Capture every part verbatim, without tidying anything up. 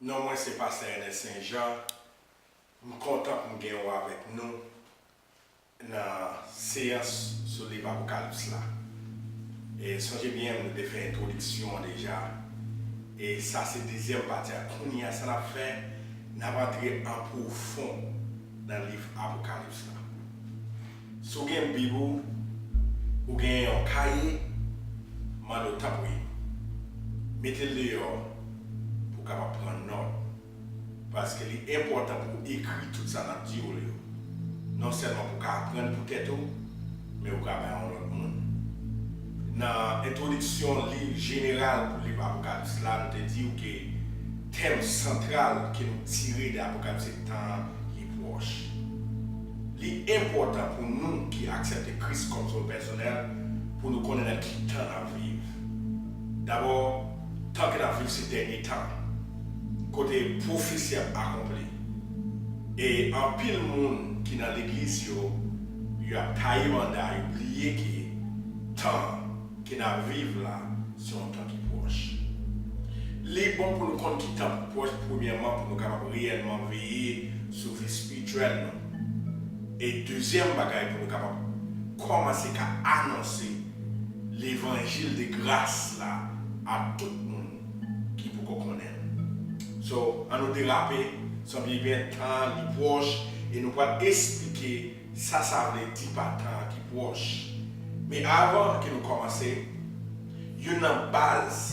Non mwen se Pastè Ernest Saint Jean. M kontan pou m gen w avèk nou nan seyans sou liv Apokalips la. E sonje byen, nou te fè entwodiksyon an deja. E sa se dezyèm pati a. Kounye a, sa n ap fè, n ap antre an pwofon nan liv Apokalips la. Si w gen Bib ou, ou gen yon kaye, mande w tanpri, mete l deyò pou w kapab pran nòt. Paske li enpòtan pou w ekri tout sa n ap di w yo. Non sèlman pou w ka aprann pou tèt ou, men ou ka bay yon lòt moun. Nan entwodiksyon liv jeneral pou liv Apokalips la, nou te di w ke tèm santral ke nou tire de Apokalips se tan an li pwòch. Li enpòtan pou nou ki aksepte Kris kòm sovè pèsonèl pou nou konnen nan ki tan n ap viv. Dabò, tan ke n ap viv se dènye tan, kote pwofesi ap akonpli. E anpil moun ki nan legliz yo, yo ap taye banda yo, bliye ke tan ke n ap viv la se yon tan ki pwòch. Li bon pou nou konn ki tan ki pwòch, premyèman, pou nou kapab reyèlman veye sou vi espirityèl nou. E dezyèm bagay, pou nou kapab kòmanse ka anonse levanjil de gras la a tout moun ki poko konnen l. So, an nou derape, sanble byen tan an li pwòch, e nou pral esplike sa sa vle di pa tan an ki pwòch. Men avan ke nou kòmanse, youn nan baz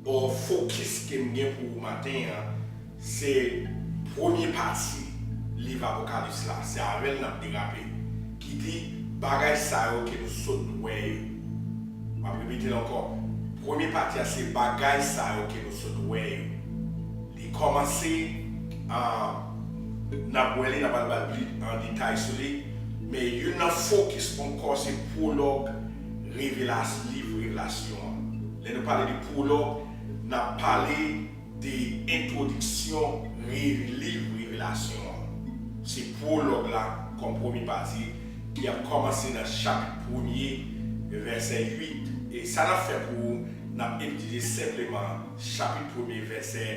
o fokis ke m gen pou ou maten an, se premye pati liv Apokalips la. Se avè l n ap derape, ki di bagay sa yo ke nou sot wè yo. M ap repete l ankò. Premye pati a se bagay sa yo ke nou sot wè yo. Li kòmanse, ah, n ap wè li, n ap al ba l pli an detay sou li. Men youn nan fokis ankò se pwològ revelas-, liv Revelasyon an. Lè nou pale de pwològ, n ap pale de entwodiksyon re-, liv Revelasyon an. Se pwològ la kòm premye pati ki ap kòmanse nan chapit premye, vèsè uit. E sa n ap fè pou ou, n ap etidye senpleman chapit premye, vèsè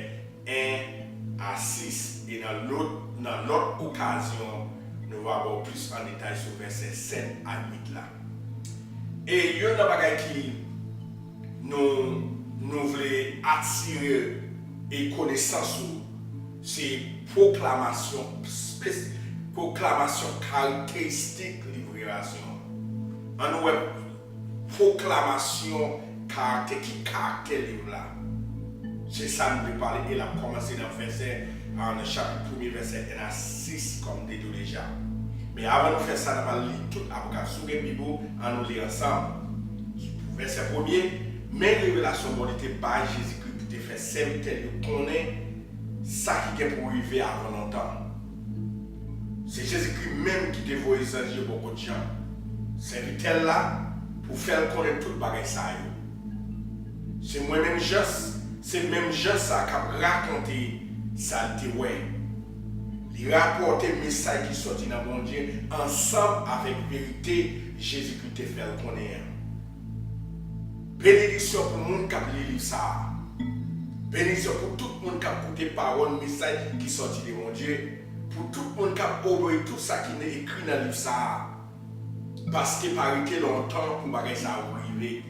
en a sis. E nan lòt, nan lòt okazyon, nou va ba w plis an detay sou vèsè sèt a uit la. E youn nan bagay ki nou, nou vle atire e konesans ou, se pwoklamasyon spes-, pwoklamasyon karakteristik liv Revelasyon an. An nou wè pwoklamasyon karaktè, ki karaktè liv la. Se sa nou vle pale, e l ap kòmanse nan vèsè, ah, nan chapit premye, vèsè en a sis, kòm m te di w deja. Men avan nou fè sa, n ap al li tout Apokalips. Si w gen Bib ou, an nou li ansanm. Vèsè premye, men revelasyon Bondye te bay Jezikri pou te fè sèvitè l yo konnen sa ki gen pou rive avan lontan. Se Jezikri menm ki te voye zanj yo bò kot Jan, sèvitè l la, pou fè l konnen tout bagay sa yo. Se mwen menm Jan, se menm Jan sa k ap rakonte sa l te wè. Li rapòte mesaj ki sòti nan Bondye ansanm avèk verite Jezikri te fè l konnen an. Benediksyon pou moun k ap li liv sa a. Benediksyon pou tout moun k ap koute pawòl mesaj ki sòti de Bondye, pou tout moun k ap obeyi tout sa ki ekri nan liv sa a. Paske pa rete lontan pou bagay sa yo rive.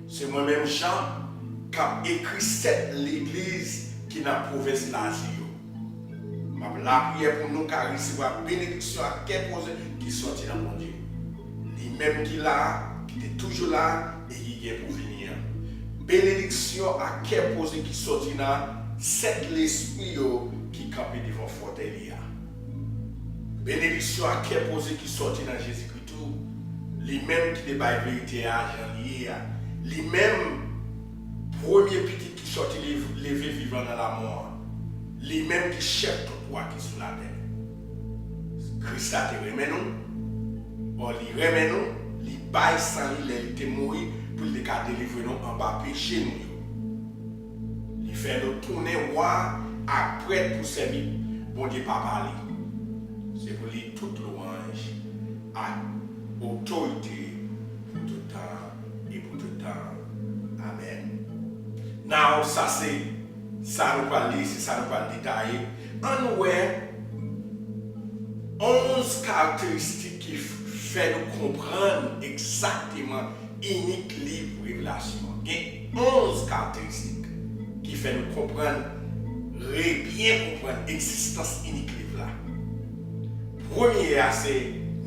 Se mwen menm Jan k ap ekri sèt legliz ki nan pwovens Lazi yo. M ap lapriyè pou nou ka resevwa benediksyon ak kè poze ki sòti nan Bondye. Li menm ki la a, ki te toujou la a, e ki gen pou vini an. Benediksyon ak kè poze ki sòti nan sèt lespri yo ki kanpe devan fòtèy li a. Benediksyon ak kè poze ki sòti nan Jezikri tou, li menm ki te bay verite a jan li ye a. Li menm, premye pitit ki sòti lev-, leve vivan nan lanmò an. Li menm ki chèf tout wa ki sou latè. Kris la te renmen nou. Bon, li renmen nou, li bay san li lè li te mouri pou li te ka delivre nou anba peche nou yo. Li fè nou tounen wa ak prèt pou sèvi Bondye Papa li. Se pou li tout lwanj ak otorite pou tout tan e pou tout tan. Amèn. Now, sa se Sa nou pral li, se sa nou pral detaye. Ann wè onz karakteristik ki f- fè nou konprann egzakteman inik liv Revelasyon an. Gen onz karakteristik ki fè nou konprann, re- byen konprann egzistans inik liv la. Premye a se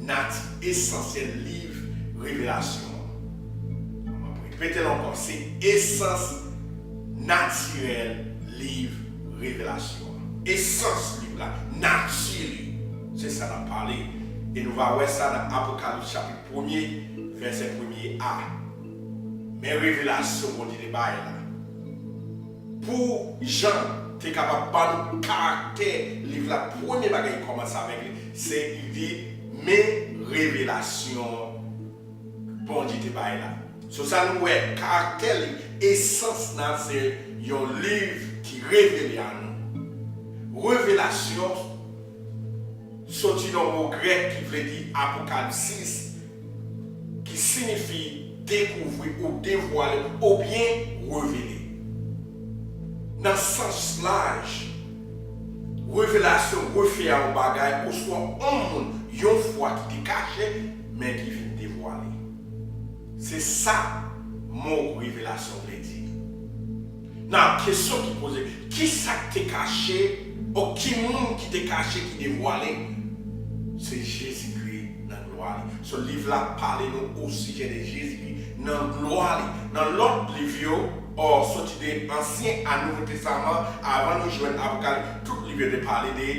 nati esansyèl liv Revelasyon an. M ap repete l ankò, se esans natirèl liv Revelasyon an. Esans liv la, nati li, se sa n ap pale. E nou va wè sa nan Apokalips chapit premye, vèsè premye a. Men revelasyon Bondye te bay la. Pou Jan te kapab ban nou karaktè liv la, premye bagay li kòmanse avèk li, se li di, men revelasyon Bondye te bay la. So sa nou wè, karaktè li, esans nan, se yon liv ki revele a nou. Revelasyon soti nan mo grèk ki vle di apokalipsis, ki siyifi dekouvri ou devwale oubyen revele. Nan sans laj, revelasyon refere a yon bagay oswa yon moun, yon fwa ki te kache, men ki vin devwale. Se sa mo revelasyon vle di. Nan kesyon ki poze, ki sa k te kache, o ki moun ki te kache, ki devwale, se Jezikri nan glwa li. So, liv la pale nou osijè de Jezikri nan glwa li. Nan lòt liv yo, o soti de Ansyen a Nouvo Testaman, avan nou jwenn Apokalips, tout liv yo te pale de,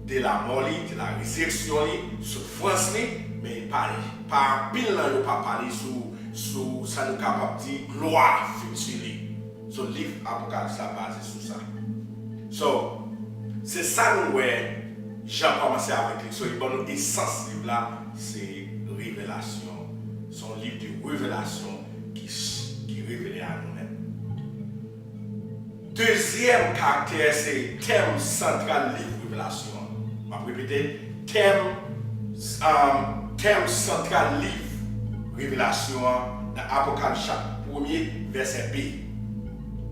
de lamò li, de la rezireksyon li, soufrans li, men pa, pa anpil nan yo pa pale sou, sou sa nou kapab di glwa fiti li. So, liv Apokalips la baze sou sa. So, se sa nou wè, Jan kòmanse avèk li. So, li ban nou esans liv la, se revelasyon. Se yon liv de revelasyon ki, ki revele a nou menm. Dezyèm karaktè, se tèm santral liv Revelasyon an. M ap repete, tèm, um, tèm santral liv Revelasyon an nan Apokalips chapit premye, vèsè B.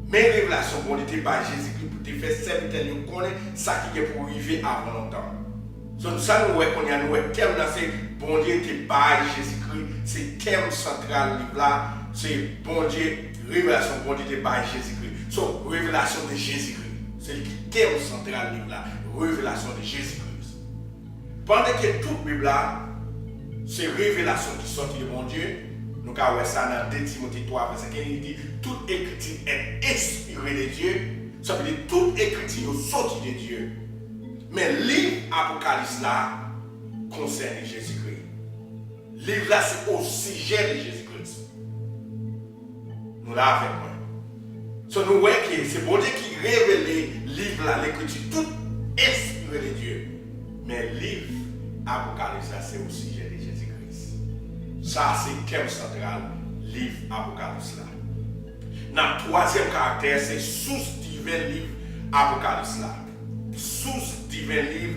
Men revelasyon Bondye te bay Jezikri pou te fè sèvitè l yo konnen sa ki gen pou rive avan lontan. So, sa nou wè kounye a, nou wè tèm nan se Bondye te bay Jezikri, se tèm santral liv la, se Bondye, revelasyon Bondye te bay Jezikri. So, revelasyon de Jezikri, se li ki tèm santral liv la, revelasyon de Jezikri. Pandan ke tout Bib la, se revelasyon ki sòti de Bondye, nou ka wè sa nan de Timote twa, vèsè kenz, li di, tout écriture est inspirée de Dieu, sa vle di tout ekriti yo sòti de Dye. Men liv Apokalips la konsène Jezikri. Liv la se osijè de Jezikri. Nou la avèk mwen. So, nou wè ke se Bondye ki revele liv la, lekriti, tout enspire de Dye. Men liv Apokalips la se osijè de Jezikri. Sa se tèm santral liv Apokalips la. Nan twazyèm karaktè, se sous diven liv Apokalips la. Sous diven liv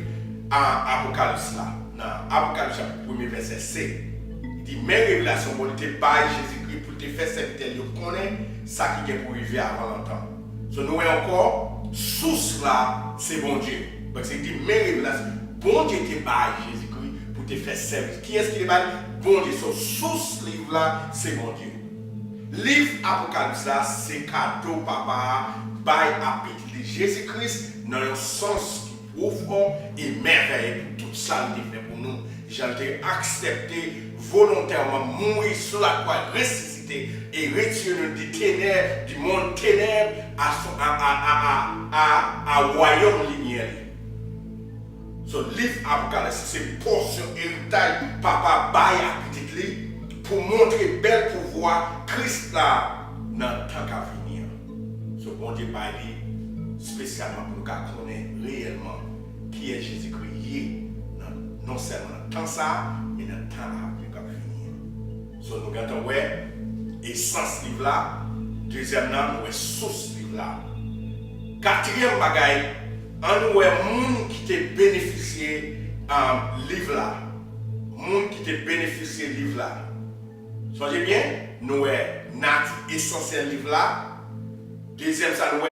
a Apokalips la. Nan Apokalips chapit premye, vèsè senk, li di, men revelasyon Bondye te bay Jezikri pou l te fè sèvitè l yo konnen sa ki gen pou rive avan lontan. So, nou wè ankò, sous la, se Bondye. Paske li di, men revelasyon Bondye te bay Jezikri pou te fè sèvis. Kiyès ki te bay li? Bondye. So, sous liv la, se Bondye. Liv Apokalips la, se kado Papa a bay a Pitit li Jezikri nan yon sans ki pwofon e mèvèye pou tout sa l te fè pou nou, jan l te aksepte volontèman mouri sou lakwa, resisite e retire nou di tenèb, di mond tenèb, a, a, a, a, a, a wayòm limyè li. So, liv Apokalips se pòsyon eritaj Papa bay a Pitit li pou montre bèl pouvwa Kris la nan tan k ap vini an. So, Bondye bay li espesyalman pou nou ka konnen reyèlman kiyès Jezikri ye, nan, non sèlman nan tan sa a, men nan tan a venir k ap vini an. So, nou gentan wè esans liv la. Dezyèm nan, nou wè sous liv la. Katriyèm bagay, ann wè moun ki te benefisye, um, liv la. Moun ki te benefisye liv la. Sonje byen, nou wè nati esansyèl liv la. Dezyèm sa, nou wè